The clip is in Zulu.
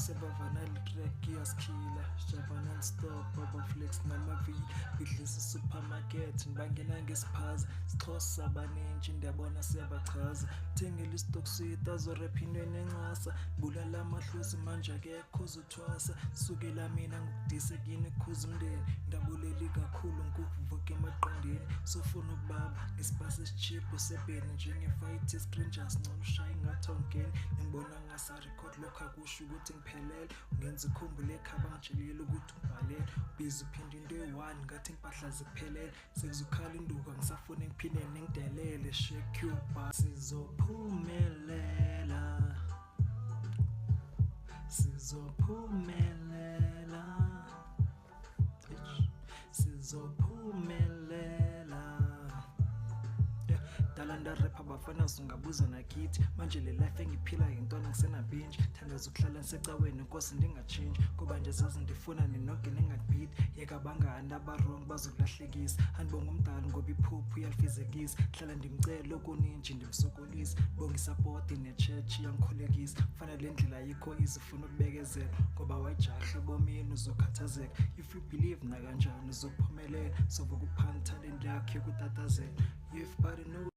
Sebavana le-track iyasikhila, shava non-stop, baba flex namavili, bidlisa supermarket, nibangena ngesiphaza, sixhosa abanintshi ndiyabona siyabachaza. Mthengele istock sweet azorepha into enencasa, bulala amahlozi manje akekho ozothwasa. Sukela mina ngokudise kini khuza umndeni, ndabuleli kakhulu ngikuvuka emaqandeni. Sofuna ukubaba ngesipasi esishibhu sebheni njenge-fight strangers, ngcono ushaye ngathi awungeni. Ningibona ngasa-record lokhu akusho ukuthi ngiphelele, ungenza ukhumbule ekhaya bangitshelile ukuthi ubhalele. Ubhizi uphinda into eyi-one ngathi impahla zikuphelele, sekuzokhala induku angisafuni ngiphinde ningidelele. Shake your butt. Sizophumelela, sizophumelela, sizophumelela. Yeah, dala ndarepha bafana, sungabuza nakithi manje le life engiphila yintwana ngisenabintshi. Thandaza ukuhlala ngisecaweni inkosi ndingatshintshi, kuba nje zazi ndifuna ninonke ningabhidi. Yeka abangani abarong bazokulahlekisa, andibonga umdali ngoba iphupho uyalifezekisa. Hlala ndimcela okuninji ndimsokolisa, bonga isapoti nechurch iyangikhulekisa. Fana le ndlela ayikho izifuna ukubekezela, ngoba wayijahle ebomini uzokhathazeka. If you believe nakanjani uzophumelela, sovuka uphansi talent yakho yokutatazela. If body know.